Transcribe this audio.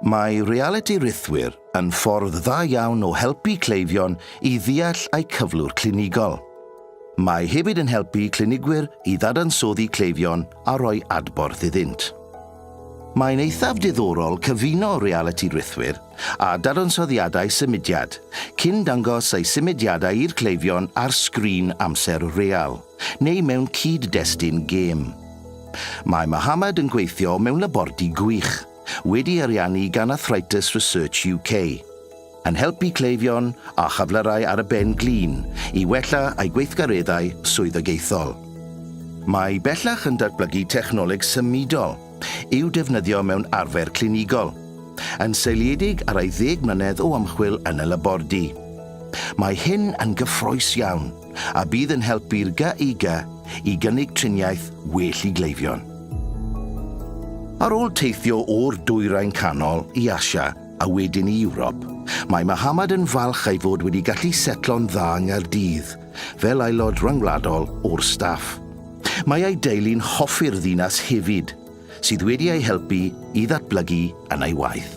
Mae realiti rhithwir yn ffordd dda iawn o helpu cleifion i ddeall eu cyflwr clinigol. Mae hefyd yn helpu clinigwyr i ddadansoddi cleifion a rhoi adborth iddynt. Mae'n eithaf diddorol cyfuno realiti rhithwir a dadansoddiadau symudiad cyn dangos eu symudiadau i'r cleifion ar sgrin amser real neu mewn cyd-destun gêm. Mae Mohammad yn gweithio mewn labordy gwych. wedi ariannu gan Arthritis Research UK, yn helpu cleifion â chyflyrau ar y ben glin i wella eu gweithgareddau swyddogaethol. Mae bellach yn datblygu technoleg symudol i'w defnyddio mewn arfer clinigol, yn seiliedig ar ei ddeg mlynedd o ymchwil yn y labordy. Mae hyn yn gyffrous iawn a bydd yn helpu'r GIG i gynnig triniaeth well i gleifion. Ar ôl teithio o'r Dwyrain Canol i Asia a wedyn i Ewrop, mae Mohammad yn falch ei fod wedi gallu setlo'n dda yng Nghaerdydd fel aelod rhyngwladol o'r staff. Mae ei deulu'n hoffi'r ddinas hefyd, sydd wedi ei helpu i ddatblygu yn ei waith.